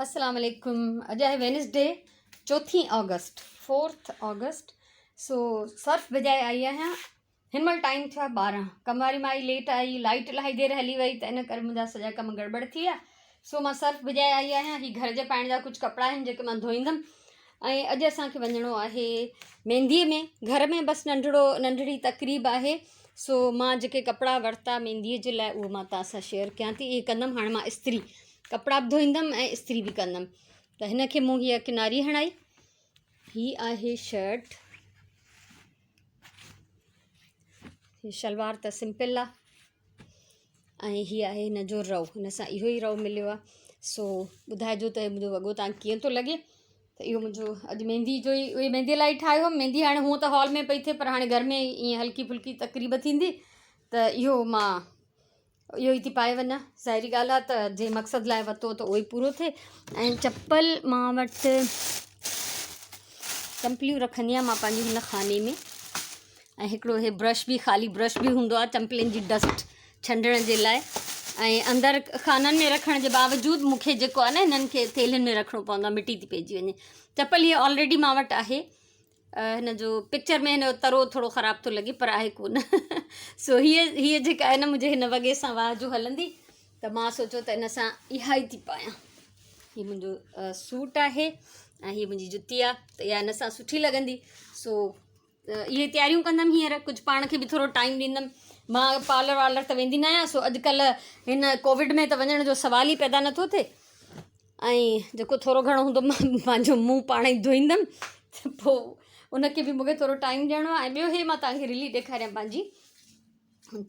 السلام عليڪم اڄ آهي وينسڊي چوٿين آگسٽ فورٿ آگسٽ سو سرف بجائي آئي آهيان هن مهل ٽائيم ٿيو آهي 12 ڪم واري مائي ليٽ آئي لائٽ الاهي دير هلي وئي ته ان ڪري منهنجا سڄا ڪم گڙٻڙ ٿي ويا سو مان سرف بجائي آئي آهيان هي گهر جي پائڻ جا ڪجهه ڪپڙا آهن جيڪي مان ڌوئيندم ۽ اڄ اسان کي وڃڻو آهي ميندي ۾ گهر ۾ بس ننڍڙو ننڍڙي تقريب آهي سو مان جيڪي ڪپڙا ورتا ميندي جي لاء اهو مان توهان سان شيئر ڪيان ٿي اهي ڪندم هاڻي مان استري ڪپڙا به ڌوئيندم ۽ استري به ڪندم ته هن کي مون هيء ڪناري هڻائي. هي آهي شرٽ. هي شلوار ته سمپل آ ۽ هي آهي هن جو رئو. هن سان اهو ئي رئو مليو آ. سو ٻڌائجو ته منهنجو وڳو تان ڪيئن ٿو لڳي. ته اهو منهنجو اڄ ميندي جو ئي اهي ميندي لاء ئي ٺاهيو هوم. ميندي هاڻي هونء ته هال ۾ پئي ٿئي پر هاڻي گهر ۾ ائين هلڪي ڦلڪي تقريب ٿيندي ته اهو مان اهو ئي ٿي پائي وڃان ظاهري ڳالهه آهي ته جنهن مقصد لاء ورتو ته اهو ئي پورو ٿئي ۽ چپل مان وٽ چمپليون رکندي آهيان مان پنهنجي هن خاني ۾ ۽ هڪڙو هي برش به خالي برش به هوندو آهي چمپلين جي ڊسٽ ڇنڊڻ جي لاء ۽ اندر خانن ۾ رکڻ جي باوجود مونکي جيڪو آهي نه هنن کي ٿيلهين ۾ رکڻو پوندو آهي مٽي ٿي پئجي وڃي چپل هي آلريڊي مان وٽ آهي هن جو پڪچر ۾ هن جو ترو ٿورو خراب ٿو لڳي پر آهي ڪونه سو هيء هيء جيڪا آهي نه منهنجي هن وڳي سان واهه جو هلندي ته مان سوچيو ته ان سان اها ئي ٿي پايان هي منهنجو سوٽ آهي ۽ هي منهنجي جتي آهي ته اها هن سان سٺي لڳندي سو اهي تياريون ڪندم هينئر ڪجهه پاڻ کي به ٿورو ٽائيم ڏيندم مان پارلر وارلر ته ويندي نه آهيان سو اڄڪلهه هن ڪووڊ ۾ ته وڃڻ جو سوال ئي پيدا نٿو ٿئي ۽ جيڪو ٿورو گهڻو هوندو مان پنهنجو منهن پاڻ ئي ڌوئيندم ته پوء ان کي به مونکي ٿورو ٽائيم ڏيڻو آهي ۽ ٻيو هي مان توهان کي رلي ڏيکاريان پنهنجي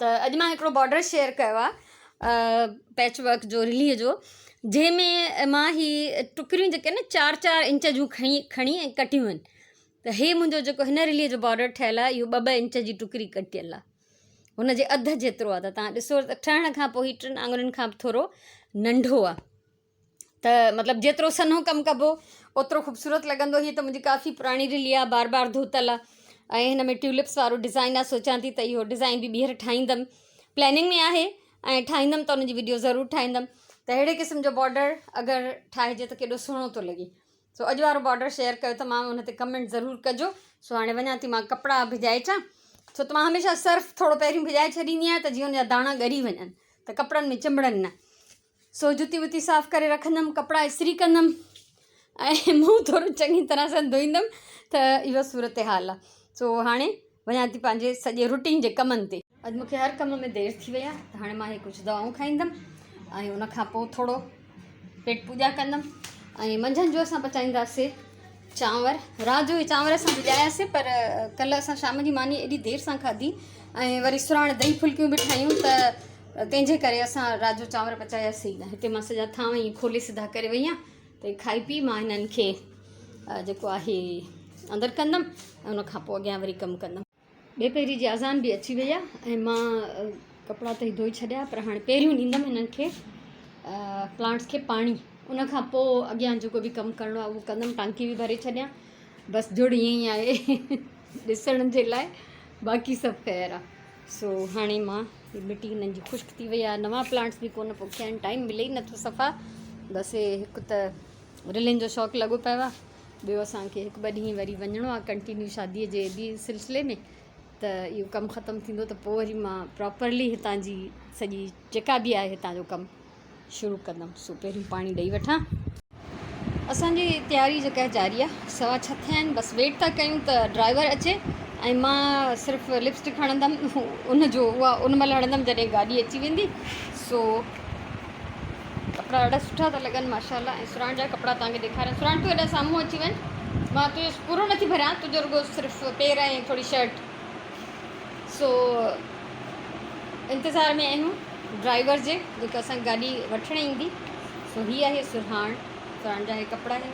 ته اڄ مان هڪڙو بارڊر شيئر ڪيو آهي پيچ ورڪ جو رليء جو جنهن ۾ مان هي ٽڪريون جيڪي آهن نه چار چار انچ جون کڻي کڻي ۽ ڪٽيون آهن ته هي منهنجو جيڪو هن رليء جو بارڊر ٺهيل آهي اهو ٻه ٻه انچ جي ٽڪري ڪٽيل آهي هن جي اڌ جيترو آهي ته توهان ڏسو ته ٺهڻ کان پوء هي ٽن آڱرين کان به ٿورو ننڍو آهي ته مطلب جيترو سنهو ڪم ڪبو اوترو خوبصورت لڳندو هي ته منهنجي ڪافي پراڻي رلي آهي بار بار ڌوتل آهي ۽ هن ۾ ٽيولپس وارو ڊزائن آهي سوچان ٿي ته اهو ڊزائن به ٻيهر ٺاهيندم پلاننگ ۾ آهي ۽ ٺاهيندم ته ان جي وڊيو ضرور ٺاهيندم ته اهڙي قسم جو بارڊر اگر ٺاهجي ته ڪيڏو سهڻو ٿو لڳي سو اڄ وارو بارڊر شيئر ڪيو ته مان ان تي ڪمينٽ ضرور ڪجو سو هاڻي وڃان ٿي مان ڪپڙا ڀڄائي اچان ڇو ته مان هميشه سرف ٿورو پهريون ڀڄائي ڇڏيندي آهيان ته جيئن ان جا داڻا ڳري وڃن ته ڪپڙن ۾ چنبڙن نه سو جتي وتي صاف ڪري رکندم ڪپڙا استري ڪندم ۽ منهن ٿورو چڱي طرح سان ڌوئيندم ته اها صورتحال آهي سو هاڻي وڃان ٿي پنهنجي سڄي روٽين جي ڪمن تي. اڄ مونکي هر ڪم ۾ دير ٿي وئي آهي ته هاڻي مان هي ڪجهه دوائون کائيندم ۽ ان کان پوء ٿورو پيٽ پوڄا ڪندم ۽ منجهند جو اسان پچائينداسي چانور رات جو چانور اسان ڀڄاياسي پر ڪلهه اسان شام جي ماني ايڏي دير سان کاڌي ۽ وري سراڻ دهي ڦلڪيون به ٺاهيون ته تنهن جي ڪري اسان رات جو چانور پچاياسي ئي نه هتي مان سڄا ٿانو ائين کولي سڌا ڪري وئي آهيان ته کائي پي مان هنن کي جيڪو آهي اندر ڪندم ۽ ان کان پوء اڳيان وري ڪم ڪندم. ٻيپهري جي اذان به اچي وئي آهي ۽ مان ڪپڙا ته ڌوئي ڇڏيا پر هاڻي پهريون ڏيندم هنن کي پلانٽس کي پاڻي ان کان پوء اڳيان جيڪو به ڪم ڪرڻو آهي اهو ڪندم ٽانڪي به ڀري ڇڏيان بس جڙ ائين ئي آهي ڏسڻ جي لاء باقي سڀ خير آهي سو هاڻي مان هي مٽي هنن جي خشڪ ٿي وئي آهي نوان پلانٽس به ڪونه پوکيا آهن ٽائيم ملي ئي نٿو صفا بس هڪ ته رلين جو شوق لڳو پيو آهي ٻيو اسان کي هڪ ٻه ڏينهن وري وڃڻو آهي ڪنٽينيو شاديء جي ٻي سلسلي ۾ ته اهو ڪم ختم ٿيندو ته پوء وري مان پراپرلي هتان جي سڄي جيڪا به آهي هتان جو ڪم شروع ڪندم سو پهريون پاڻي ڏئي وٺان. اسان جي تياري جيڪا جاري آهي سوا ڇهه ٿيا آهن بس ويٽ ٿا ڪيون ته ڊرائيور اچي ۽ مان صرف لپسٽڪ هڻندم ان جو اها ان مهل هڻندم جڏهن گاڏي اچي ويندي سو ڪپڙا ڏاڍا سٺا ٿا لڳن ماشاءالله ۽ سراڻ جا ڪپڙا توهان کي ڏيکاريان سراڻ تون هيڏانهن سامهون اچي وڃ مان تنهنجو پورو نٿي ڀريان تنهنجو رڳو صرف پير ۽ ٿوري شرٽ سو انتظار ۾ آهيون ڊرائيور جي جيڪو اسان گاڏي وٺڻ ايندي سو هي آهي سرهاڻ سرهاڻ جا هي ڪپڙا آهن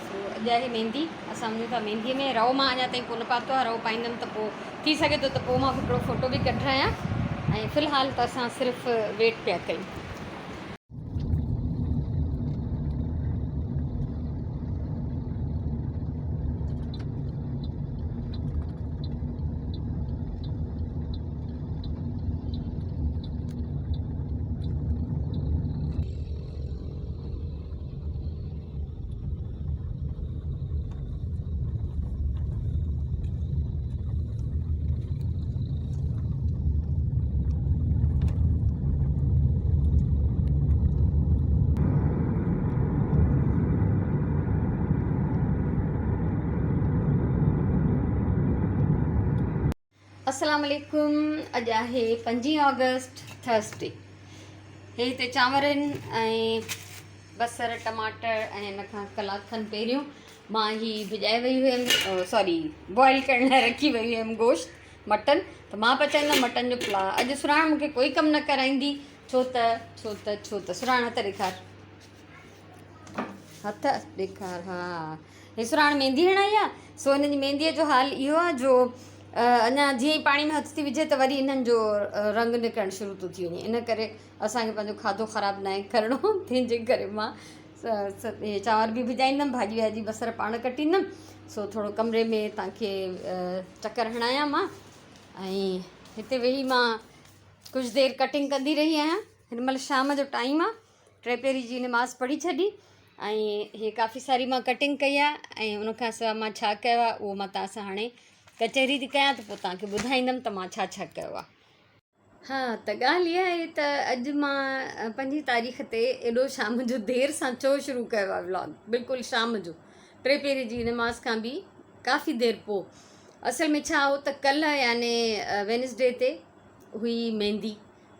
سو اڄ آهي ميندي اسان وڃون ٿا ميندي ۾ رئو مان اڃا تائين ڪونه پاتو آهي رئو پائيندم ته پوء ٿي سگهي ٿو ته پوء مان هڪڙو فوٽو به ڪڍرايان ۽ في الحال ته اسان صرف ويٽ پيا ڪيون. السلام عليڪم اڄ آهي پنجين آگسٽ ٿرسڊي هي هتي چانور آهن ۽ بصر ٽماٽر ۽ ان کان ڪلاڪ کن پهريون مان هي ڀڄائي وئي هيم سوري بوائل ڪرڻ لاء رکي وئي هيم گوشت مٽن ته مان پچائيندم مٽن جو پلاء اڄ سراڻ مونکي ڪوئي ڪم نه ڪرائيندي ڇو ته ڇو ته ڇو ته سراڻ هٿ ڏيکار هٿ ڏيکار ها هي سراڻ ميندي هڻائي آ سو هنن جي مينديء جو حال اهو آ جو اڃا جيئن ئي پاڻي ۾ هٿ ٿي وجهي ته وري انهن جو رنگ نڪرڻ شروع ٿو ٿي وڃي ان ڪري اسان کي پنهنجو کاڌو خراب ناهي ڪرڻو تنهن جي ڪري مان اهي چانور به ڀڄائيندم ڀاڄي واڄي بصر پاڻ ڪٽيندم سو ٿورو ڪمري ۾ توهان کي چڪر هڻايان مان ۽ هتي ويهي مان ڪجهه دير ڪٽنگ ڪندي رهي آهيان هن مهل شام جو ٽائيم آ ٽي پهري جي نماز پڙهي ڇڏي ۽ هي ڪافي ساري مان ڪٽنگ ڪئي آهي ۽ ان کان سواء مان ڇا ڪيو آهي اهو مان توهان سان هاڻي ڪچهري ٿي ڪيان ته پوء توهان کي ٻڌائيندم ته مان ڇا ڇا ڪيو آهي. ها ته ڳالهه اها آهي ته اڄ مان پنجين تاريخ تي ايڏو شام جو دير سان ڇو شروع ڪيو آهي ولاگ بلڪل شام جو ٽي پهري جي نماز کان به ڪافي دير پوء اصل ۾ ڇا هو ته ڪلهه يعني وينسڊي تي هئي ميندي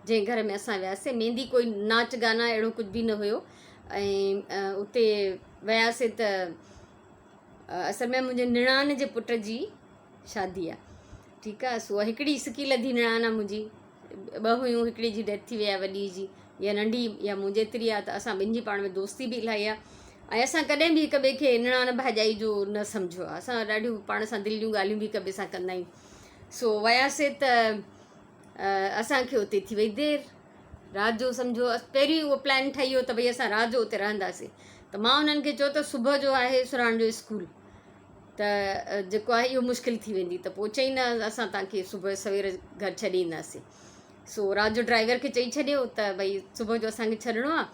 جنهن گهر ۾ اسان وياسي ميندي ڪوئي ناچ گانا اهڙو ڪجهه به نه هيو ۽ اتي وياسي ته اصل ۾ منهنجي نڻان جي پٽ جي شادي آ ٺيڪ آ سو هڪڙي سڪي لڌي نڻان آ منهنجي ٻه هيون هڪڙي جي ڊيٿ ٿي وئي آ وڏي جي يا ننڍي يا مون جيتري آ ته اسان ٻن جي پاڻ ۾ دوستي به الاهي آ ۽ اسان ڪڏهن به هڪ ٻئي کي نڻان ڀاڄائي جو نه سمجهيو آ اسان ڏاڍيون پاڻ سان دل جون ڳالهيون به هڪ ٻئي سان ڪندا آهيون سو وياسي ته اسان کي اتي ٿي وئي دير رات جو سمجهو پهريون اهو پلان ٺهي ويو ته ڀئي اسان رات جو اتي رهنداسين ته مان انهن کي چيو ته صبح جو آهي سراڻ جو اسڪول ته جيڪو آهي اهو مشڪل ٿي ويندي ته پوء چئي نه اسان توهان کي صبح سوير گهر ڇڏي اينداسين سو رات جو ڊرائيور کي چئي ڇڏيو ته ڀئي صبح جو اسان کي ڇڏڻو آهي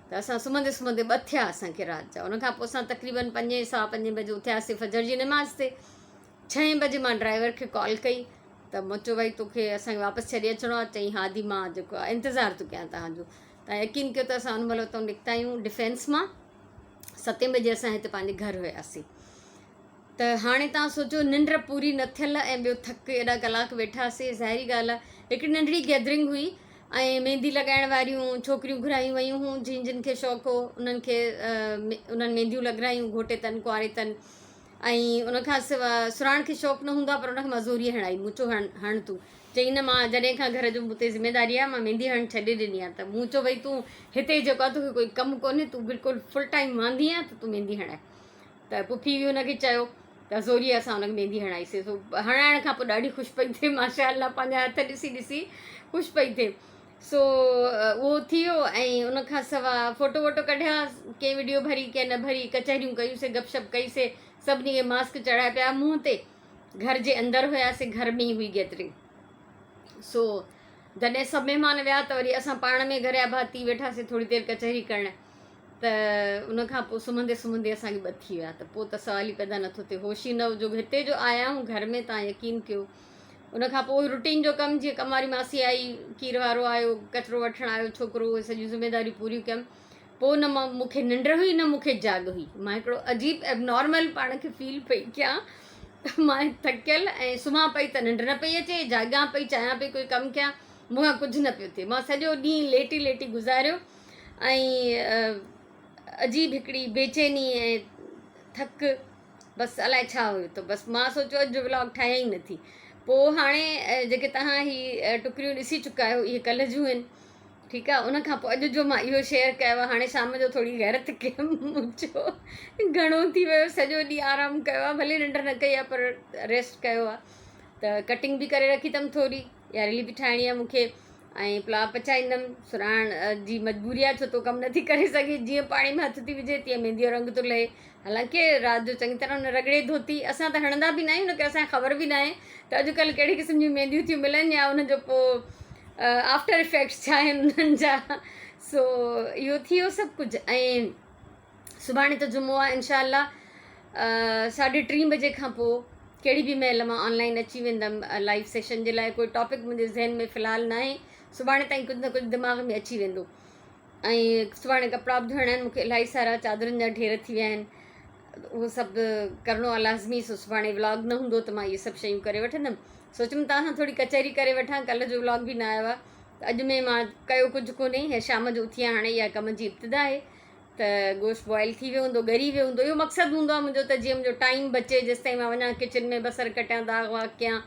ته اسان سمهندي سمهندي ٻه ٿيا اسان کي رات جا ان کان پوء اسان تقريبن پنجين سوا پنجين بجي اٿياسين فجر جي نماز تي ڇهين بجي مان ڊرائيور کي ڪال ڪئي ته مون چيو ڀائي توکي اسان کي واپس ڇڏي اچڻو آهي چئي ها the مان جيڪو آهي انتظار ٿو ڪيان توهان جو تان يقين ڪيو ته اسان ان مهل اتان نڪتا آهيون ڊفينس مان ستين بجي اسان هتي پنهنجي گهر هياسين ته هاڻي تان سوچو ننڊ پوري نه ٿيل ۽ ٻيو ٿڪ ايڏا ڪلاڪ ويٺاسي ظاهري ڳالهه آهي هڪڙي ننڍڙي گيدرنگ هئي ۽ ميندي لڳائڻ واريون ڇوڪريون گهرايون ويون هيون جن جن کي شوق هو انهن کي انهن مينديون لڳرايون گهوٽيتن ڪنواريتن ۽ ان کان سواء سراڻ کي شوق نه هوندو آهي پر ان کي مان زوريء هڻائي مون چيو هڻ هڻ تون چئي نه مان جڏهن کان گهر جو مون تي ذميداري آهي مان ميندي هڻڻ ڇڏي ڏني آهي ته مون چيو ڀئي تون هتي جيڪو آهي توکي ڪوئي ڪم ڪونهي تون بلڪل فل ٽائيم واندي آهين ته تون ميندي هڻائي ته پڦي به ان کي چيو ته زوريء اسان ان کي ميندي هڻائيسي سو هڻائڻ کان پوء ڏاڍي خوش پئي ٿئي ماشاء الله پنهنجا هٿ ڏسي ڏسي خوش پئي ٿئي سو اهو ٿي ويو ۽ ان کان سوا فوٽو ووٽو ڪڍيا ڪنهن وڊيو ڀري ڪنهن نه ڀري ڪچهريون ڪيون سي گپ شپ ڪئي سي سڀني کي ماسڪ چڙهايا پيا منهن تي گهر جي اندر هيا سي گهر ۾ ئي هئي گيدرنگ سو جڏهن سڀ مهمان ويا ته وري اسان پاڻ ۾ گهر جا ڀاتي ويٺاسي ٿوري دير ڪچهري ڪرڻ ته ان کان پوء سمهندي سمهندي اسان کي ٻه ٿي ويا ته پوء ته سوال ئي پيدا نٿو ٿئي هوش ئي نه جو هتي جو آيا آهيون گهر ۾ تان يقين ڪيو ان کان پوء روٽين جو ڪم جيئن ڪم واري ماسي آئي کير وارو آيو ڪچرو وٺڻ آيو ڇوڪرو اهي سڄيون ذميداريون پوريون ڪيم پوء نه مان مون کي ننڊ هئي نه مون کي جاڳ هئي مان هڪڙو عجيب ائبنارمل پاڻ کي فيل پئي ڪيان ته مان ٿڪيل ۽ سمهان پئي ته ننڊ نه پئي اچي جاڳان پئي چاهيان پئي ڪوئي ڪم ڪيان مون کان ڪجهه نه پيو ٿئي مان سڄو ڏينهن ليٽي ليٽي گذاريو ۽ عجيب هڪڙي بيچيني ۽ ٿڪ بس الائي ڇا هيو ته بس مان سوچيو اڄ جو ولاگ ٺاهيان ئي نٿي پوء هاڻي جيڪي توهان هي ٽڪريون ڏسي چڪا آهيو اهي ڪلهه جون آهن ٺيڪ آهي ان کان پوء اڄ جو مان اهو شيئر ڪيو آهي هاڻي شام جو ٿوري غيرت ڪيم مون چيو گهڻو ٿي ويو سڄو ڏينهن آرام ڪيو آهي ڀلي ننڊ نه ڪئي آهي پر ريسٽ ڪيو آهي ته ڪٽنگ به ڪري رکي اٿم ٿوري ياريلي به ٺاهڻي آهي مون کي ۽ پلاء پچائيندم سراڻ جي مجبوري آهي ڇو ته ڪم نٿي ڪري سگهي جيئن پاڻي ۾ هٿ ٿي وجهي تيئن ميندي جو رنگ ٿو لهي حالانڪه رات جو چڱي طرح هن رڳڙي ڌوتي اسان ته هڻندا به نه آهيون ان ڪري اسان کي خبر به ناهي ته اڄڪلهه ڪهڙي قسم جون مينديون ٿيون ملن يا ان جو پوء آفٽر افيڪٽس ڇا آهن انهن جا سو اهو ٿي ويو سڀ ڪجهه ۽ سڀاڻي ته جمعو آهي انشاء الله ساڍي ٽين بجي کان پوء ڪهڙي به مهل مان آن لائن اچي ويندم لائيو سيشن جي لاء ڪوئي ٽاپڪ منهنجي ذهن ۾ في الحال ناهي سڀاڻي تائين ڪجهه نه ڪجهه دماغ ۾ اچي ويندو ۽ سڀاڻي ڪپڙا به ڌوئڻا آهن مونکي الاهي سارا چادرن جا ڍير ٿي ويا آهن اهو سڀ ڪرڻو آهي لازمي سو سڀاڻي ولاگ نه هوندو ته مان اهي سڀ شيون ڪري وٺندم. سوچيم توهان سان ٿوري ڪچهري ڪري وٺان ڪلهه جو ولاگ به نه آيو آهي ته اڄ ۾ مان ڪيو ڪجهه ڪونهي هي شام جو اٿي آهيان هاڻي اها ڪم جي ابتدا آهي ته گوشت بوائل ٿي ويو هوندو ڳري ويو هوندو اهو مقصد هوندو آهي منهنجو ته جيئن منهنجو ٽائيم بچي جيستائين مان وڃان ڪچن ۾ بصر ڪٽيان داغ واغ ڪيان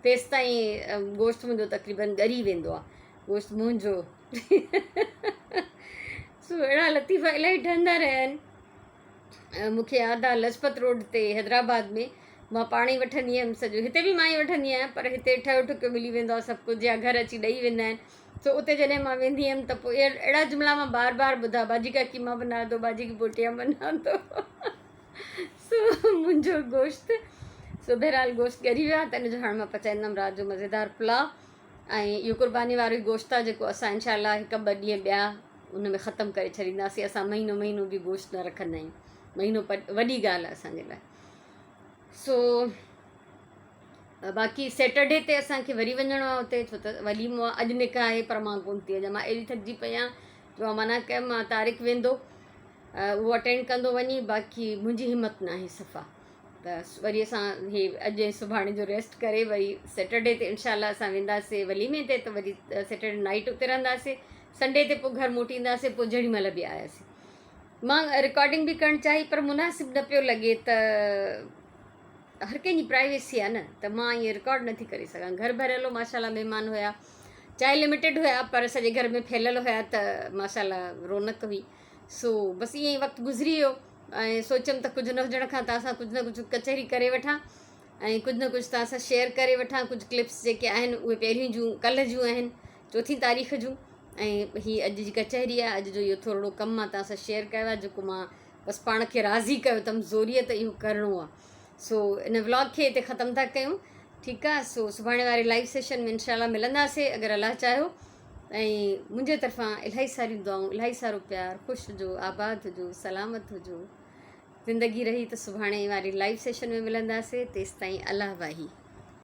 تيستائين گوشت منهنجو تقريبن ڳري ويندو آهي گوشت منهنجو سو اهڙا لطيفا الاهي ٺهندا رهيا آهن مون کي ياد آهي لجپت روڊ تي حيدرآباد ۾ مان پاڻ ئي وٺندي هيم سڄو هتي به مان ئي وٺندي آهيان پر هتي ٺهيو ٺڪيو ملي ويندو آهي سڀ ڪجهه يا گهر اچي ڏئي ويندا آهن سو اتي جڏهن مان ويندي هيم ته پوء اهڙا جملا مان بار بار ٻڌا باجي کا قيما بنا دو باجي کی بوٽيان بنا دو سو منهنجو گوشت سو بهرحال گوشت ڳري ويو آهي ته ان جو هاڻي مان پچائيندم رات جو مزيدار پلاء ۽ اهو قرباني وارو ئي گوشت آهي جيڪو اسان انشاء الله هڪ ٻه ڏينهن ٻيا ان ۾ ختم ڪري ڇڏينداسين اسان مهينو مهينو به گوشت نه رکندا آهيون مهينو وڏي ڳالهه آهي اسانجي لاء سو باقي سيٽرڊي تي اسانکي وري وڃڻو آهي اتي ڇو ته وليمو آهي اڄ نڪاح آهي پر مان ڪونه ٿي وڃان مان ايڏي ٿڪجي پئي آهيان جو مان منع ڪيم مان طارق ويندو اهو اٽينڊ ڪندو وڃي باقي منهنجي همت ناهي صفا ته وري اسان هي اڄ ۽ سڀاڻي جو ريسٽ ڪري وري سيٽرڊي تي انشاء الله اسان وينداسي وليمي تي ته وري سيٽرڊي نائيٽ اتي رهنداسي سنڊي تي پوء گهر موٽي اينداسي پوء جهڙي مهل به آياسي مان رڪارڊنگ به ڪرڻ چاهي پر مناسب نه پيو لڳي ته هر ڪنهن جي پرائيويسي آهي نه ته مان ائين رڪارڊ نٿي ڪري سگهان گهر ڀريل هو ماشاء الله مهمان هيا چاهي لميٽيڊ هيا پر سڄي گهر ۾ ڦهليل هيا ته ماشاء الله رونق هئي سو بس ائين ئي وقت گذري ويو ۽ سوچيم ته ڪجهه نه هجڻ کان توهان سان ڪجهه نه ڪجهه ڪچهري ڪري وٺان ۽ ڪجهه نه ڪجهه توهان سان شيئر ڪري وٺان ڪجهه ڪلپس جيڪي آهن اهي پهريون جون ڪلهه جون آهن چوٿين تاريخ جون ۽ هي اڄ جي ڪچهري آهي اڄ جو اهو ٿورڙو ڪم مان توهان سان شيئر ڪيو آهي جيڪو مان بس پاڻ کي راضي ڪيو اٿم زوريء ته اهو ڪرڻو آهي سو ان ولاگ کي هتي ختم ٿا ڪيون ٺيڪ آهي سو سڀاڻي واري لائيو سيشن ۾ انشاء الله ملنداسي اگر الله چاهيو ۽ منهنجي طرفان الاهي ساريون دعائون الاهي سارو پيار خوش هجو آباد هجو سلامت هجو زندگي رهي ته سڀاڻي واري لائيو سيشن ۾ ملنداسي تيستائين الله واهي.